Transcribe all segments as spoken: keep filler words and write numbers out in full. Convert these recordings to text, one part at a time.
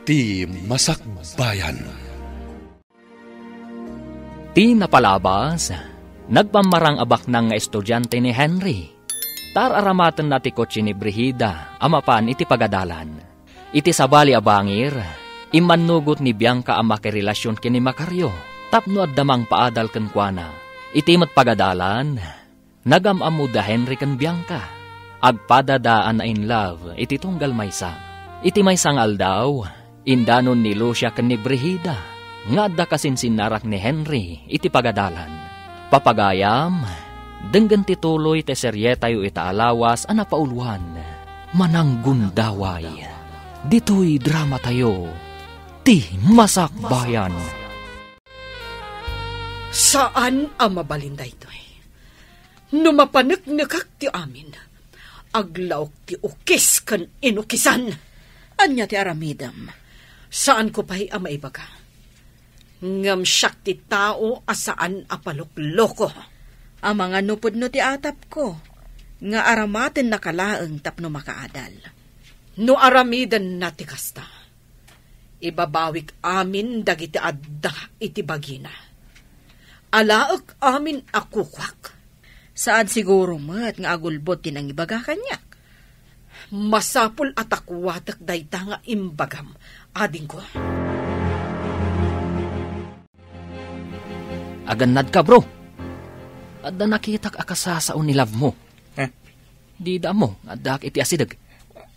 Ti Masakbayan. Ti napalabas, nagpammarang a baknang nga estudiante ni Henry. Tararamatenna ti kotse ni Brigida a mapan iti pagadalan. Iti sabali a bangir, immannugot ni Bianca a makirelasion ken ni Macario tapno adda mangpaadal kenkuana. Iti met pagadalan, nagam-ammo da Henry ken Bianca. Agpadada a na-in love iti tunggal maysa. Iti maysa nga aldaw, indanon ni Lucia ken ni Brigida nga adda kasinsinnarak ni Henry iti pagadalan. Papagayam, denggen ti tuloy ti serietayo ita a lawas a napauloan, Mananggundaway. Ditoy dramatayo, Ti Masakbayan. Saan a mabalin daytoy. No mapaneknekak ti amin, aglaok ti ukis ken inukisan. Ania ti aramidem? Saanko pay a maibaga. Ngem siak ti tao a saan a palokloko. Amangan no pudno ti atapko, nga aramatennaka laeng tapno makaadal. No aramidenna ti kasta, ibabawik amin dagiti adda iti bagina. Alaek amin a kukuak. Saan siguro met nga agulbod ti nangibaga kaniak. Masapul a takuatek dayta nga imbagam, adingko. Agannadka, bro. Adda nakitak a kasasao ni love mo. Eh? Dida ammo nga addaak iti asideg.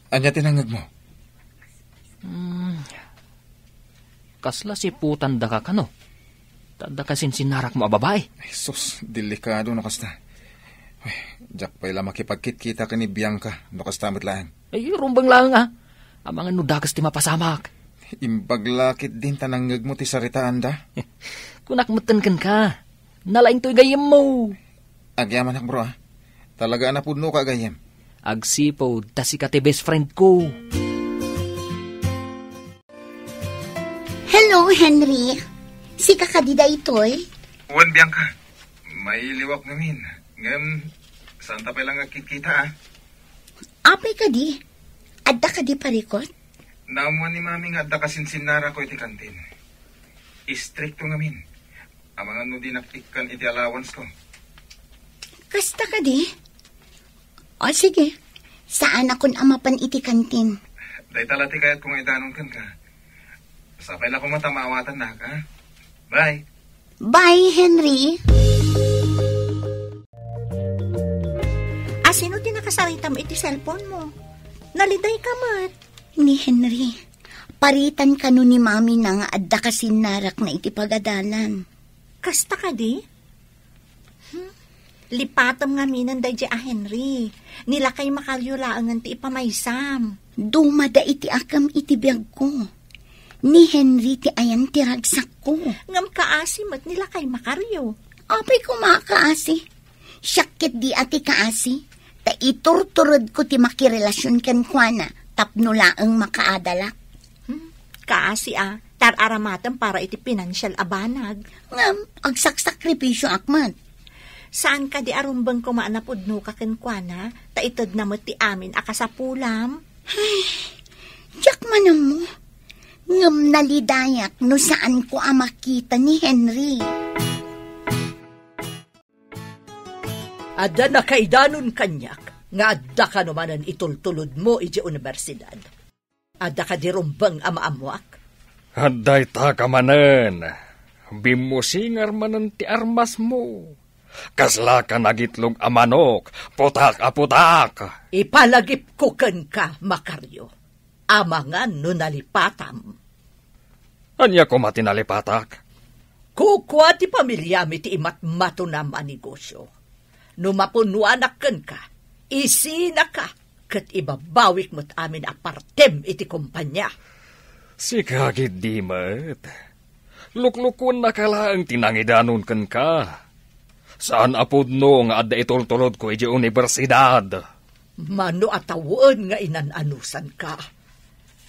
Ania ti nangngegmo? Hmm. Kasla siputandaka kano? Ta adda kasinsinnarakmo a babai. Ay, sus, delikado no kasta. Ay, diak pay la makipagkitkita ken ni Bianca no kasta met laeng. Ay, rumbeng laeng, a. Amangan no dakes ti mapasamak. Imbag la ketdin ta nangngegmo ti saritaanda. Kunak metten kenka, nalaing toy gayyemmo. Agyamanak, bro, a. Talaga a napudnoka a gayyem. Agsipud ta sika ti best friend ko. Hello, Henry. Sika kadi daytoy? Wen, Bianca. Mailiwak ngamin. Ngem, saan ta pay la nga agkitkita, a? Apay kadi? Adda kadi parikut? Naammuan ni Mami nga adda kasinsinnarako iti kantin. Istrikto ngamin. Amangan no dinak ikkan iti allowance ko. Kasta kadi? O, sige. Saanakon a mapan iti kantin. Dayta la ti kayatko nga idanon kenka. Sapay la koma ta maawatannak, a? Bye. Bye, Henry. A, sino ti nakasaritam iti cellphone mo? Naliday ka met. Ni Henry, paritan kano ni Mami na nga adda kasinnarak na iti pagadalan. Kasta kadi? Hmm? Lipatem ngamin daydi a Henry. Ni lakay Macario laengen ti ipamaysam. Dumada iti akem iti biagko. Ni Henry ti ayan ti ragsakko. Ngem kaasi met ni lakay Macario. Apay koma a kaasi? Siak ketdi a ti kaasi, ta iturturedko ti makirelasion kenkuana tapno laeng makaadalak. Hmm, kaasi a, tar-aramatem para iti pinansial a banag. Ngem, agsaksakripisioak met. Saan kadi a rumbeng koma a napudnoka kenkuana, ta itedna met ti amin a kasapulam? Ay, diak man ammo. Ngem nalidayak no saanko a makita ni Henry. Adda nakaidanon kaniak nga adda kano manen itultulodmo idiay universidad. Adda kadi rumbeng a maammoak? Adda ita ka manen. Bimmusingar manen ti armasmo. Kasla ka nagitlog a manok, putak a putak. Ipalagipko kenka, Macario. Amangan no nalipatam. Ania koma ti nalipatak? Kukua ti pamiliami ti imatmatonam a negosio. No mapunnoanak kenka, isinaka ket ibabawik met amin a partem iti kompania. Sika ketdi met. Luklukuennaka laeng ti nangidanon kenka. Saan a pudno nga adda itultulodko idiay universidad. Mano a tawen nga inan-anusanka.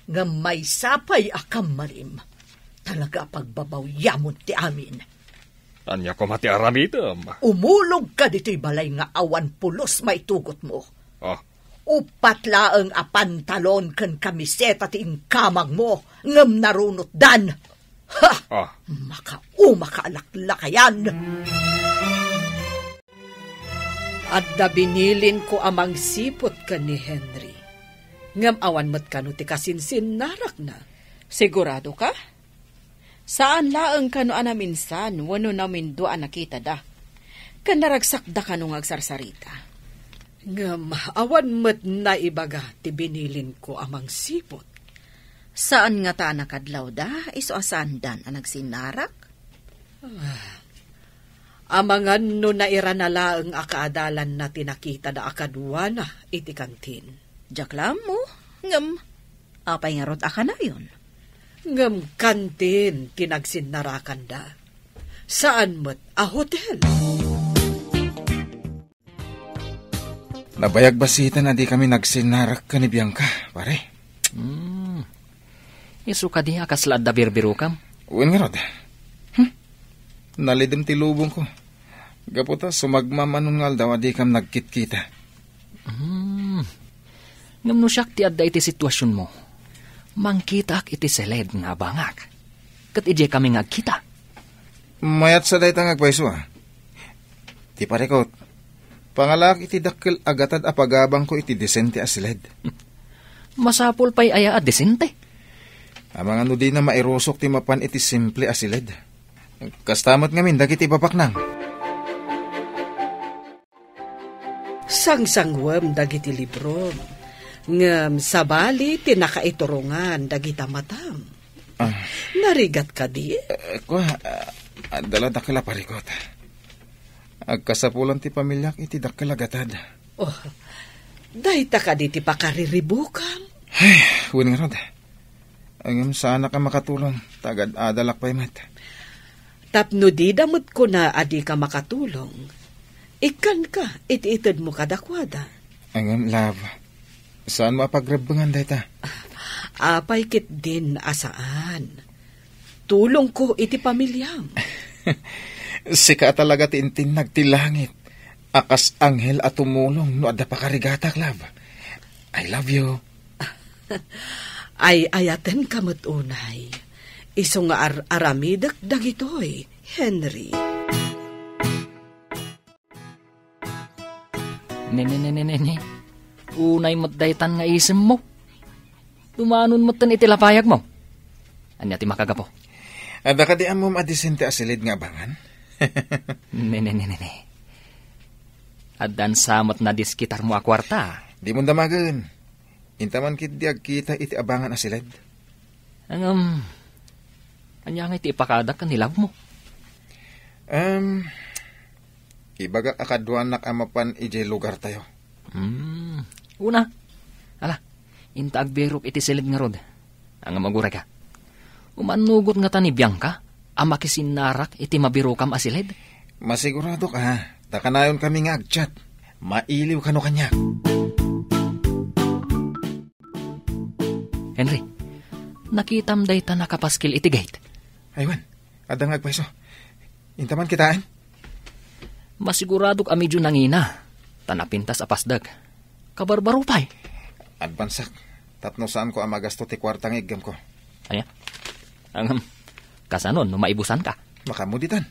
Ngem maysa pay a kammalim, talaga a pagbabawyamon ti amin. Ania koma ti aramidem? Umulogka ditoy balay nga awan pulos maitugotmo. Ah. Uppat laeng a pantalon ken kamiseta ti inkamangmo, ngem narunotdan. Ha! Ah. Makauma ka a laklakayan! Adda binilinko a mangsiput ken ni Henry. Ngem awan met kano ti kasinsinnarakna. Sigurado ka? Saan laeng kano a naminsan wenno namindua a nakitada. Ken naragsakda kano nga agsarsarita. Ngem awan met naibaga ti binilinko a mangsiput. Saan ngata a nakadlawda, isu a saandan a nagsinnarak? Ah, amangan no nairana laeng a kaadalanna ti nakitada a kaduana iti kantin. Diak la ammo, ngem apay ngarud a kanayon? Ngem kantin ti nagsinnarakanda. Saan met a hotel? Nabayag basiten a di kami nagsinnarak ken ni Bianca, pare. Hmm. Isu kadi a kasla adda birbirokam? Wen ngarud. Hmm. Nalidem ti lubongko. Gapu ta sumagmamano nga aldaw a dikam nagkitkita. Hmm. Ngem no siak ti adda iti situasionmo, mangkitaak iti siled nga abangak. Ket idiay kami nga agkita. Mayat sa dayta nga agpayso, a. Ti parikot, pangalaak iti dakkel a gatad a pagabangko iti disente a siled. Masapul pay aya a disente? Amangan no dina mairusok ti mapan iti simple a siled. Kasta met ngamin dagiti ipapaknang. Sangsangwem dagiti librom, ngem sabali ti nakaiturongan dagita matam. Ah. Narigat kadi? Eh, kua, ah, adda la dakkel a parikot. Agkasapulan ti pamiliak iti dakkel a gatad. Oh, dayta kadi ti pakariribukam? Ay, wen ngarud. Ngem saanak a makatulong, ta agad-adalak pay met. Tapno dida met kuna a dika makatulong, ikkanka iti itedmo kadakuada. Ngem, love, saanmo a pagrebbengan dayta? Apay ketdin a saan? Tulongko iti pamiliam. Sika a talaga ti intinnag ti langit a kas anghel a tumulong no adda pakarigatak, love. I love you. Ay-ayatenka met unay. Isu nga ar-aramidek dagitoy, Henry. Ne, ne, ne, ne, ne, ne. Unay met daytan nga isemmo. Dumanon metten iti lapayagmo. Ania ti makagapu? Adda kadi ammom a disente a siled nga abangan? Ne, ne, ne, ne, ne. Addan sa met nadiskitarmo a kuarta. Di mon damagen. Intaman ketdi agkita iti abangan a siled. Ngem, ania ngay ti ipakadak ken ni love mo? Em, ibagak a kaduanak a mapan idiay lugartayo. Hmm, una. Ala, inta agbirok iti siled ngarud. Ngem, agurayka. Umannugot ngata ni Bianca a makisinnarak iti mabirokam a siled? Masiguradok a, ta kanayonkami nga agchat. Mailiw kano kaniak. Henry, nakitam dayta nakapaskil iti gate? Ay, wen, adda nga agpayso. Intaman kitaen? Masiguradok a medio nangina, ta napintas a pasdek. Kabarbaro pay. Advansak, tapno saanko a magasto ti kuarta nga iggemko. Ania? Ngem, kasano no maibusanka? Makaammo ditan.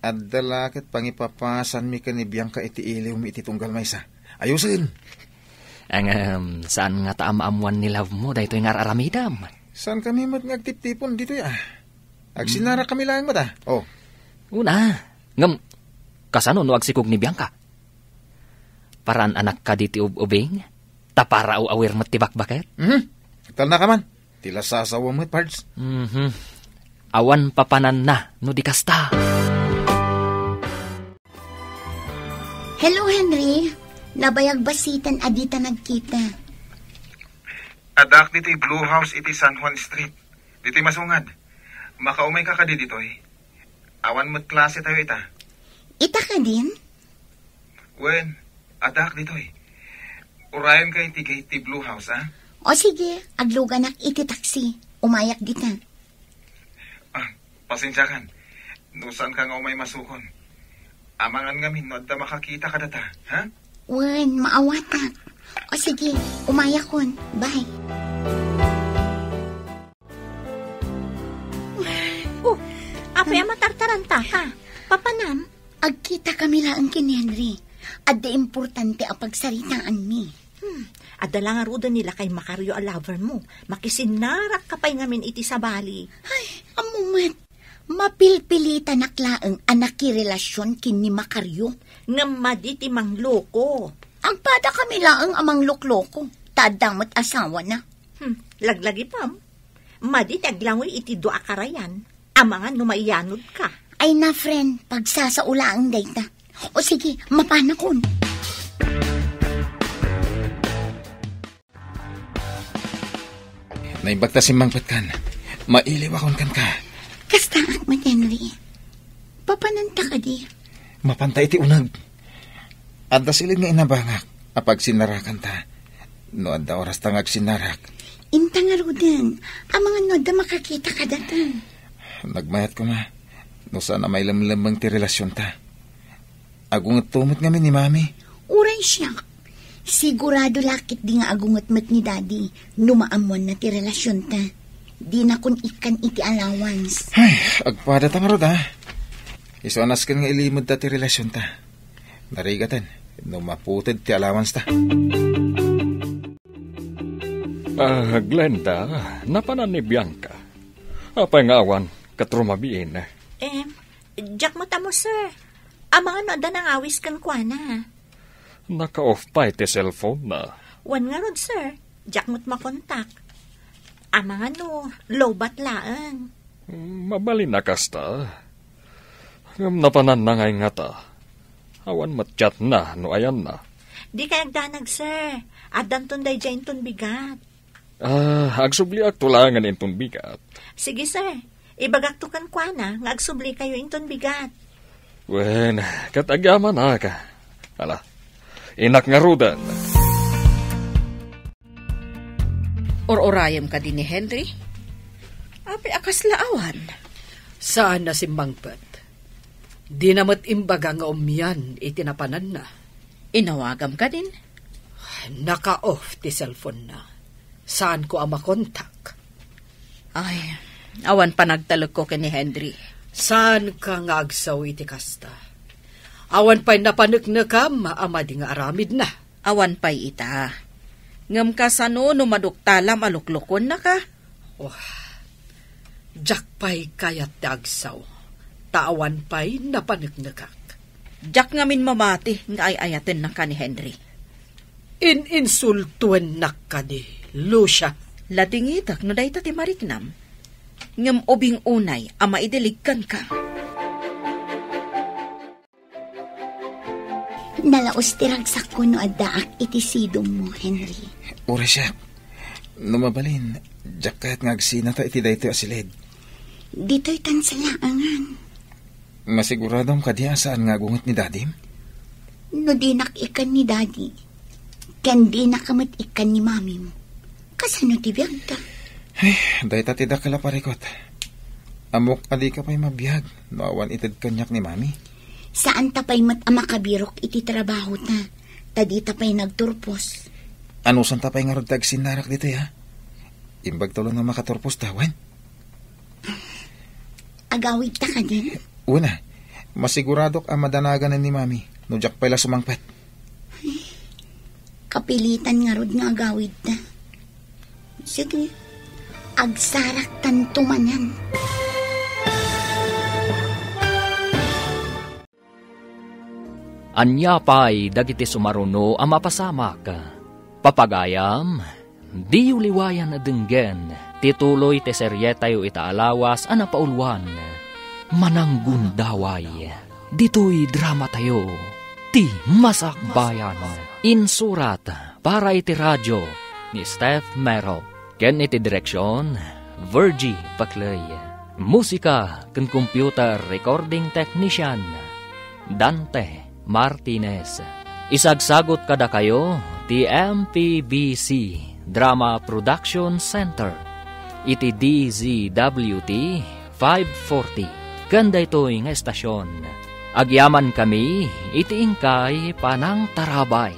Adda la ket pangipapasanmi ken ni Bianca iti iliwmi iti tunggal maysa. Ayosen! Ngem, saan ngata a maammoan ni love mo daytoy nga ar-aramidem? Saankami met nga agtiptipon ditoy, a. Agsinnarakami laeng met, a. Oh. Una, ngem, kasano no agsikog ni Bianca? Paraan-anak kadi ti ub-ubing? Ta para aw-awir met ti bakbaket? Mhm. Agtalnaka man. Ti la sasawa met, Pards. Mhm. Awan papananna no di kasta. Hello, Henry. Nabayag basiten a dita nagkita. Addaak ditoy Blue House iti San Juan Street. Ditoy masungad. Makaumayka kadi ditoy? Awan met klase tayo ita. Ita kadin? Wen, addaak ditoy. Urayonka iti gate ti Blue House, a? O sige, agluganak iti taxi. Umayak dita. Ah, pasensiakan. No saanka nga umay masukon. Amangan ngamin no adda makakita kadata, ha? Wen, maawatak. O sige, umayakon. Bye. Oh, apay a matartaranta ka? Papanam? Agkita kami laeng ken Henry. Adda importante a pagsaritaanmi. Hmm, adda la ngaruden ni lakay Macario a lover mo. Makisinnarak ka pay ngamin iti sabali. Ay, ammo met. Mapilpilitanak laeng a nakirelasion ken ni Macario. Ngem madi ti mangloko. Agpada kami laeng a manglokloko. Ta adda met asawana. Hmm, laglagipem. Madi ti aglangoy iti dua a karayan. Amangan no maiyanod ka. Ay na, friend, pagsasao laeng dayta. O sige, mapanakon. Naimbag ta simmangpet kan. Mailiwakon kan ka. Kastaak met, Henry. Papananta kadi? Mapanta iti uneg. Adda silid nga inabangak a pagsinnarakanta. No adda orasta nga agsinnarak. Inta ngaruden, amangan no adda makakita kadata. Nagmayat koma, no saan a mailemlemmeng ti relasionta. Agungetto met ngamin ni Mami. Uray siak. Sigurado la ketdi nga agunget met ni Daddy no maammoanna ti relasionta. Dinakon ikkan iti allowance. Ay, agpada ta ngarud, a. Isu a nasken nga ilimedda ti relasionta. Narigaten no maputed ti allowance ta. Ah, Glenda, napanan ni Bianca. Apay nga awan ket rumabiin? Em, diak met ammo, sir. Amangan no adda nangawis kenkuana. Naka-off pay ti cellphone na. Wen ngarud, sir. Diak met makontak. Amangan no lowbat laeng. Mabalin a kasta. Ngem napananna ngay ngata. Awan met chatna no ayanna. Dikay agdanag, sir. Addanton daydiay inton bigat. Ah, agsubliakto laengen inton bigat. Sige, sir. Ibagakto kenkuana nga agsublikayo inton bigat. Wen, ket agyamanak. Ala, innak ngaruden. Or-orayem kadi ni Henry? Apay a kasla awan? Saan a simmangpet. Dina met imbaga nga umian iti napananna. Inawagam kadin? Naka-off ti cellphone na. Saanko a makontak. Ay, awan panagtalekko ken ni Henry. Saanka nga agsao iti kasta. Awan pay napaneknekam a madi nga aramidna. Awan pay ita. Ngem kasano no maduktalam a luklukuennaka? Oh, diak pay kayat ti agsao, ta awan pay napaneknekak. Diak ngamin mamati nga ay-ayatennaka ni Henry. In-insultuennak kadi, Lucia? Ladingitek no dayta ti mariknam. Ngem ubing unay a maidiligkanka. Nalaus ti ragsakko no addaak iti sidongmo, Henry. Uray siak. No mabalin, diak kayat nga agsinata iti daytoy a siled. Ditoy tan salaangan. Masiguradom kadi a saan nga agunget ni Dadim? No dinak ikkan ni Dadi, ken dinaka met ikkan ni Mamim, kasano ti biagta? Ay, dayta ti dakkel a parikut. Ammok a dika pay mabiag no awan ited kaniak ni Mami. Saanta pay met a makabirok iti trabahota, ta dita pay nagturpos. Anusanta pay ngarud ti agsinnarak ditoy, a? Imbag tulon nga makaturpos ta, wen? Agawidta kadi? Wen a, masiguradok a madanaganen ni Mami no diak pay la sumangpet. Kapilitan ngarud nga agawidta. Sige, agsaraktanto manen. Ania pay dagiti sumaruno a mapasamak? Papagayam, diyo liwayan a denggen ti tuloy ti serietayo ita a lawas a napauluan, Mananggundaway. Ditoy dramatayo, ti Masakbayan. Insurat para iti radio ni Steph Mero. Ken iti direksion, Virgie Paclay. Musika ken computer recording technician, Dante Martinez. Isagsagut kadakayo ti M P B C Drama Production Center iti D Z W T five forty. Ken daytoy nga estasion, agyamankami iti inkay panangtarabay.